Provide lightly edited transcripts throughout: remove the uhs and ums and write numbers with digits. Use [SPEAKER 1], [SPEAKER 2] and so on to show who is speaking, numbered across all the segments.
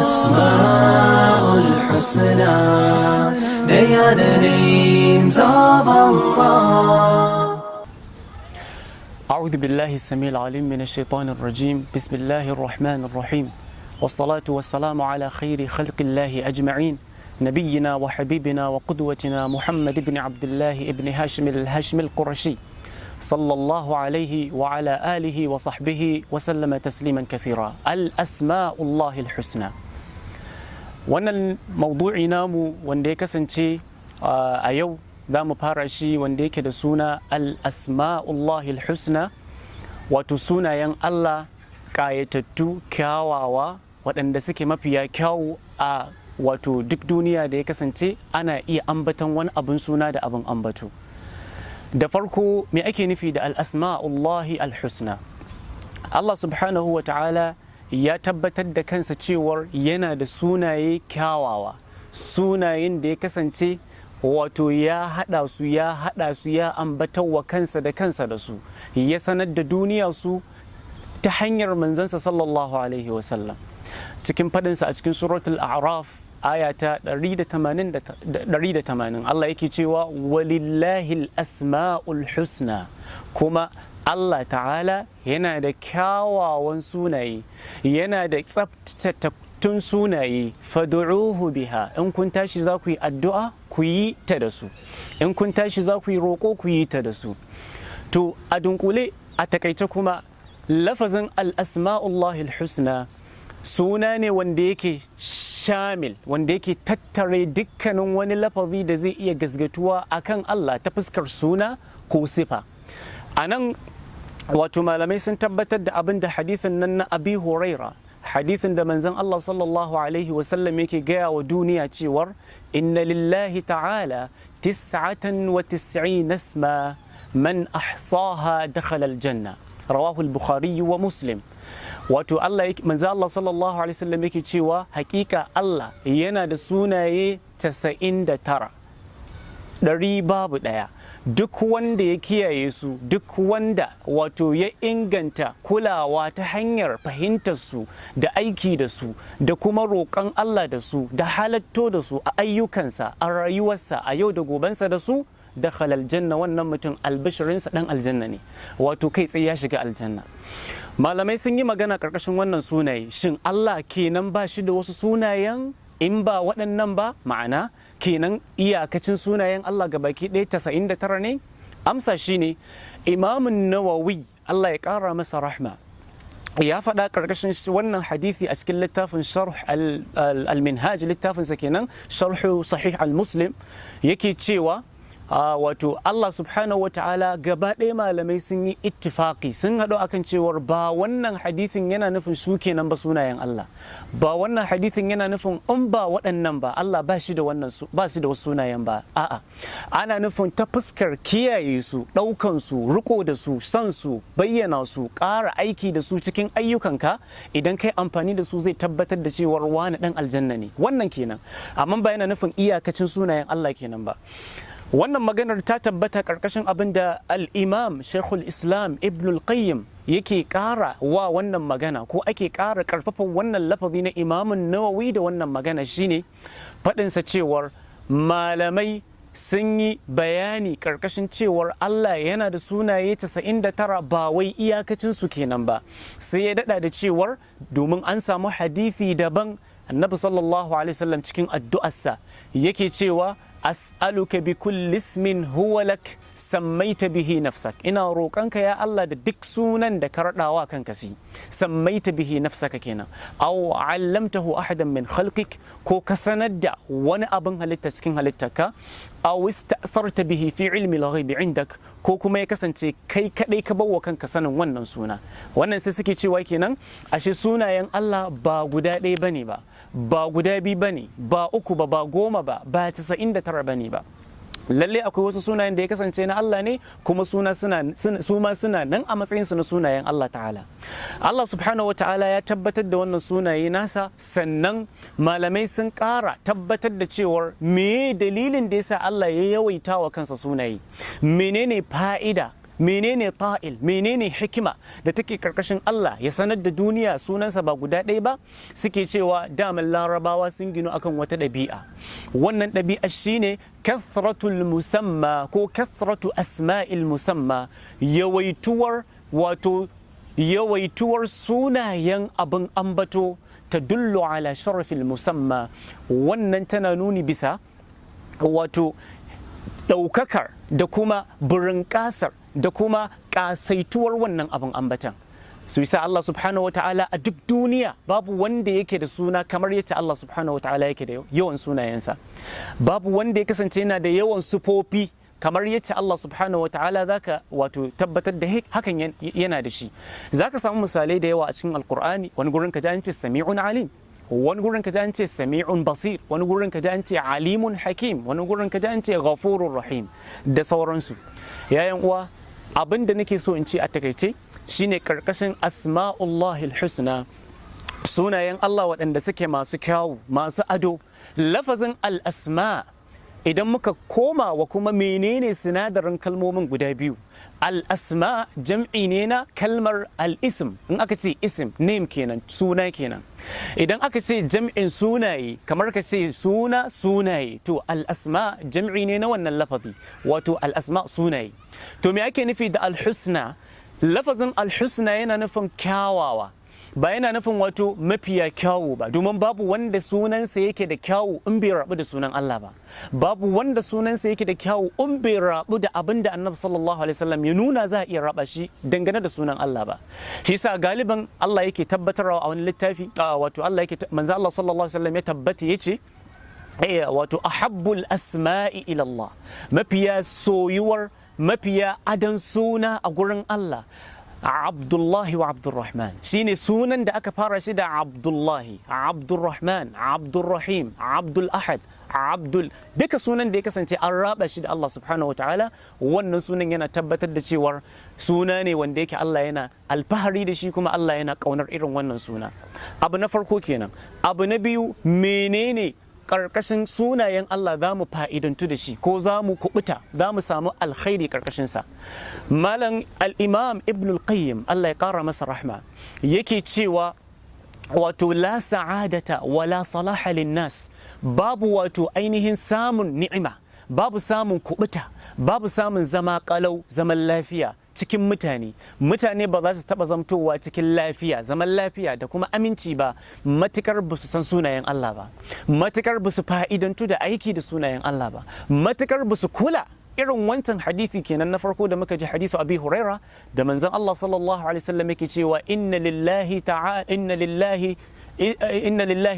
[SPEAKER 1] الأسماء الحسنى. They are the names of Allah.
[SPEAKER 2] أعوذ بالله السميع العليم من الشيطان الرجيم. بسم الله الرحمن الرحيم، والصلاة والسلام على خير خلق الله أجمعين، نبينا وحبيبنا وقدوتنا محمد بن عبد الله بن هاشم الهاشمي القرشي، صلى الله عليه وعلى آله وصحبه وسلم تسليما كثيرا. الأسماء الله الحسنى. Wannan maudu'i namu wanda ya kasance a yau za mu fara shi, wanda yake da suna Al-Asma'ullahi Husna, wato sunayen Allah ƙayatattu, kyawawa, waɗanda suke mafiya kyawu a wato duk duniya da ya kasance ana iya ambaton wani abin suna da abin ambato. Da farko, me ake nufi da Al-Asma'ullahi Al-Husna? Allah subhanahu wa ta'ala ya tabbatar da kansa cewar yana da sunaye kyawawa, sunayen da ya kasance wato ya haɗa su, ya haɗa su, ya ambatar wa kansa da kansa da su, ya sanar da duniya su ta hanyar manzansa sallallahu alaihi wasallam, cikin faɗinsa a cikin Suratul A'raf, aya ta 180, Allah yake cewa: "Walillahi asma'ul husna." Kuma Allah ta'ala yana da kyawawan sunaye, yana da tsabtatattun sunaye. "Fad'uhu biha." In kun tashi za ku yi addu'a, ku yi ta da su. In kun tashi za ku yi roƙo, ku yi ta da su. To, a dunkule, a takaice kuma, lafazin Al-Asma'ullahi Husna suna ne wanda yake shamil, wanda yake tattare dukkanin wani lafazi da zai iya gasgatuwa akan Allah ta fuskar suna ko sifa. A nan wato malamai sun tabbatar da abin da hadithin nan na Abi Huraira, hadithin da manzon Allah sallallahu alaihi wasallam yake gaya wa duniya cewar: "Inna lillahi ta'ala 99 isma, man ahsaha dakhala aljanna." Rawahu al-Bukhari wa Muslim. Wato Allah, manzo Allah sallallahu alaihi wasallam yake cewa hakika Allah yana da sunaye 99, ɗari babu ɗaya. Duk wanda ya kiyaye su, duk wanda wato ya inganta kulawa ta hanyar fahimtar su da aiki da su da kuma roƙon Allah da su da halatto da su a ayyukansa, a rayuwarsa, a yau da gobensa da su, dakhala aljanna. Wannan mutum albishirinsa, dan aljanna ne, wato kai tsaye ya shiga aljanna. Malamai sun yi magana karkashin wannan sunaye. Shin Allah kenan ba shi da wasu sunayen in ba waɗannan ba? Ma'ana kenan iyakacin sunayen Allah ga baki ɗaya 99 ne? Amsa shine, Imamun Nawawi, Allah ya ƙara masa rahma, ya faɗa ƙarƙashin wannan hadithi a cikin littafin Sharh al-Minhaj, littafinsa kenan, Sharhu Sahih al-Muslim, yake cewa wato Allah subhanahu wa ta'ala gaba ɗaya malamai sun yi ittifaqi, sun haɗu akan cewar ba wannan hadithin yana nufin su kenan ba sunayen Allah ba, wannan hadithin yana nufin in ba waɗannan ba Allah ba shi da wannan, ba shi da wasu sunayen ba. A'a, ana nufin ta fuskar kiyaye su, ɗaukan su, riko da su, san su, bayyana su, ƙara aiki da su cikin ayyukanka. Idan kai amfani da su, zai tabbatar da cewar wani ɗan aljanna ne. Wannan kenan, amma ba yana nufin iyakacin sunayen Allah kenan ba. Wannan maganar ta tabbata karkashin abin da Al-Imam Sheikhul Islam Ibn al-Qayyim yake ƙara wa wannan magana, ko ake ƙara ƙarfafa wannan lafazi na Imamun Nawawi da wannan magana, shine faɗinsa cewar malamai sun yi bayani karkashin cewar Allah yana da sunaye 99, ba wai iyakacin su kenan ba. Sai ya dada da cewar domin an samu hadithi daban, Annabi sallallahu alaihi wasallam cikin addu'arsa yake cewa: "As'aluka bi kulli ismin huwa lak sammaita bihi nafsak." Ina roƙonka ya Allah da duk sunan da ka raɗawa kanka si, sammaita bihi nafsaka kenan, aw allamtahu ahadan min khalqik, ko ka sanar da wani abin halitta cikin halittarka, aw ista'tharta bihi fi ilmi al-ghaib indak, ko kuma ya kasance kai kadai ka bawa kanka sanin wannan suna. Wannan sai suke cewa kenan ashe sunayen Allah ba guda ɗaya bane ba, ba guda biyu bane ba, uku ba, ba 10 ba, ba 99 bane ba. Lalle akwai wasu sunayen da ya kasance na Allah ne, kuma suna suna su ma suna nan a matsayin su na sunayen Allah ta'ala. Allah subhanahu wa ta'ala ya tabbatar da wannan sunaye nasa. Sannan malamai sun ƙara tabbatar da cewar me dalilin da yasa Allah ya yawaita wa kansa sunaye? Menene fa'ida? Menene ta'il, menene hikima da take karkashin Allah ya sanar da duniya sunansa ba guda ɗaya ba? Suke cewa daman Larabawa sun ginu akan wata ɗabi'a. Wannan ɗabi'a shine kathratul musamma ko kathratu asma'il musamma, yawaituwar, wato yawaituwar sunayen abin ambato, tadullu ala sharafil musamma. Wannan tana nuni bisa wato ɗaukakar da kuma burin ƙasar da kuma ƙasaituwar wannan abin ambatan su. Isa Allah subhanahu wata'ala a duk duniya babu wanda yake da suna kamar yadda Allah subhanahu wata'ala yake da yawan sunayensa. Babu wanda ya kasance yana da yawan sufofi kamar yadda Allah subhanahu wata'ala zaka wato tabbatar da hakan yana da shi. Zaka samu misalai da yawa a cikin Alkur'ani. Wani gurin ka ji an ce sami'un alim, wani gurin ka ji an ce sami'un basir, wani gurin ka ji an ce alimun hakim, wani gurin ka ji an ce ghafurur rahim da sauransu. Yayan uwa, abin da nake so in ce a takaice shine, karkashin asma'ullahi husna, sunayen Allah waɗanda suke masu kyawu, masu ado, lafazin al-asma, idan muka koma wa kuma menene sinadarin kalmomin guda biyu, al-asma jam'i ne na kalmar al-ism. In aka ce ism, name kenan, suna kenan. Idan aka ce jam'in sunaye, kamar ka ce suna, sunaye. To al-asma jam'i ne na wannan lafazi, wato al-asma sunaye. To me ake nufi da al-husna? Lafazin al-husna yana nufin kyawawa, ba yana nufin wato mafiya kyawu ba, domin babu wanda sunansa yake da kyawu in bai rabu da sunan Allah ba. Babu wanda sunansa yake da kyawu in bai rabu da abin da Annabi sallallahu alaihi wasallam ya nuna za a iya raba shi dangane da sunan Allah ba. Shi yasa galiban Allah yake tabbatarwa a wani littafi, wato Allah yake, manzo Allah sallallahu alaihi wasallam ya tabbata yace, wato ahabbul asma'i ila Allah, mafiya soyuwar, mafiya adan suna a gurin Allah, Abdullahi wa Abdurrahman. Shine sunan da aka fara shi da Abdullahi, Abdurrahman, Abdurrahim, Abdul Ahad, Abdul, duka sunan da ya kasance an raba shi da Allah subhanahu wa ta'ala, wannan sunan yana tabbatar da cewar suna ne wanda yake Allah yana alfahari da shi, kuma Allah yana kaunar irin wannan suna. Abu na farko kenan. Abu na biyu, menene karkashin sunayen Allah za mu fa'idantu da shi ko za mu kubuta, za mu samu alkhairi karkashinsa? Malam al-Imam Ibn al-Qayyim, Allah ya kara masa rahma, yake cewa wato la sa'adata wala salaha linnas, babu wato ainihin samun ni'ima, babu samun kubuta, babu samun zama kalau, zaman lafiya cikin mutane. Mutane ba za su taɓa zamtowa cikin lafiya, zaman lafiya da kuma aminci ba, matukar ba su san sunayen Allah ba, matukar ba su fa'idantu da aiki da sunayen Allah ba, matukar ba su kula. Irin wancan hadisi kenan na farko da muka ji, hadithu Abi Huraira, da manzon Allah sallallahu alaihi wasallam yake cewa inna lillahi ta'ala, inna lillahi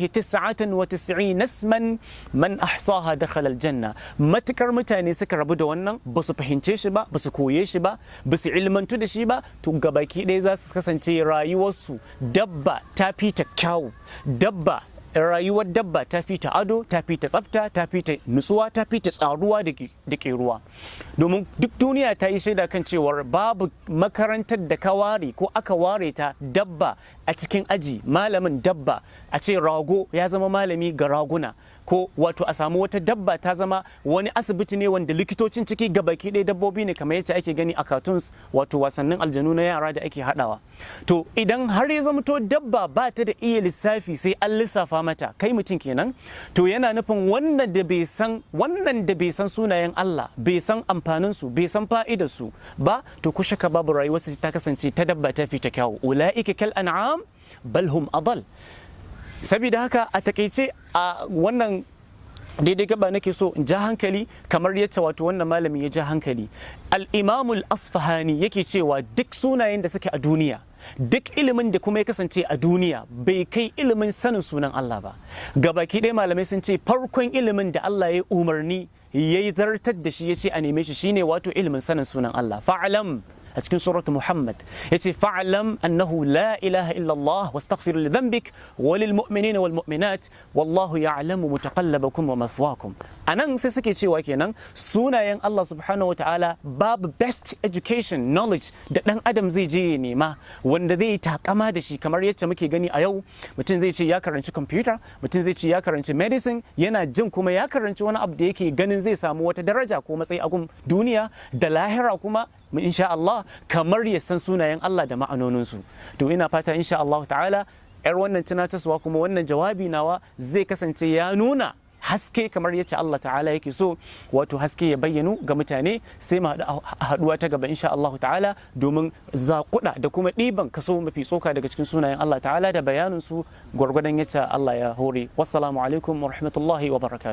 [SPEAKER 2] 99 isman man ahsaha dakhala aljanna. Matukar mutane suka rabu da wannan, ba su fahimce shi ba, ba su koye shi ba, ba su ilmantu da shi ba, to gabaki ɗaya za su kasance rayuwarsu dabba ta fi ta kyawu. Dabba, rayuwar dabba ta fi ta ado, ta fi ta tsafta, ta fi ta nutsuwa, ta fi ta tsaruwa da keruwa. Domin duk duniya ta yi shaida kan cewar babu makarantar da ka ware ko aka ware ta dabba a cikin aji, malamin dabba, a ce rago ya zama malami ga raguna, ko wato a samu wata dabba ta zama wani asibiti ne wanda likitocin ciki gabaki ɗaya dabbobi ne, kamar yadda ake gani a cartoons, wato wasannin aljanu na yara da ake haɗawa. To idan har ya zamto dabba ba ta da iya lissafi sai an lissafa mata, kai mutum kenan, to yana nufin wannan da bai san sunayen Allah, bai san amfanin su, bai san fa'idar su ba, to ku shaka babu rayuwarsa ta kasance ta dabba ta fi ta kyawu. Ula'ika kal an'am bal hum adal. Saboda haka a takaice, a wannan daidai gaba nake so in ja hankali kamar yadda wato wannan malami ya ja hankali. Al-Imamul Asfahani yake cewa duk sunayen da suke a duniya, duk ilimin da kuma ya kasance a duniya, bai kai ilimin sanin sunan Allah ba. Gabaki ɗaya malamai sun ce farkon ilimin da Allah ya umarni, ya yi zartar da shi, ya ce a neme shi, shine wato ilimin sanin sunan Allah. Fa'alam, a cikin suratu Muhammad ya ce fa'alam annahu la ilaha illallah wastaghfir li dhanbik wa lil mu'minina wal mu'minat wallahu ya'lamu mutaqallabakum wa mathwakum. Anan sai suke cewa kenan sunayen Allah subhanahu wa ta'ala, babu best education, knowledge da dan adam zai je ya nema wanda zai takama da shi, kamar yadda muke gani a yau, mutum zai ce ya karanci computer, mutum zai ce ya karanci medicine, yana jin kuma ya karanci wani abu da yake ganin zai samu wata daraja ko matsayi a gun duniya da lahira kuma. insha Allah, kamar ya san sunayen Allah da ma'anoninsu. To, ina fata insha Allah ta'ala yar wannan tunatarwa kuma wannan jawabi nawa zai kasance ya nuna haske kamar yace Allah ta'ala yake so, wato haske ya bayyanu ga mutane. Sai mu haɗu a haɗuwa ta gaba insha Allah ta'ala domin zakuda da kuma ɗiban kaso mafi tsoka daga cikin sunayen Allah ta'ala da bayanin su gwargwadon yace Allah ya hore. Wassalamu alaikum wa rahmatullahi wa barakatuh.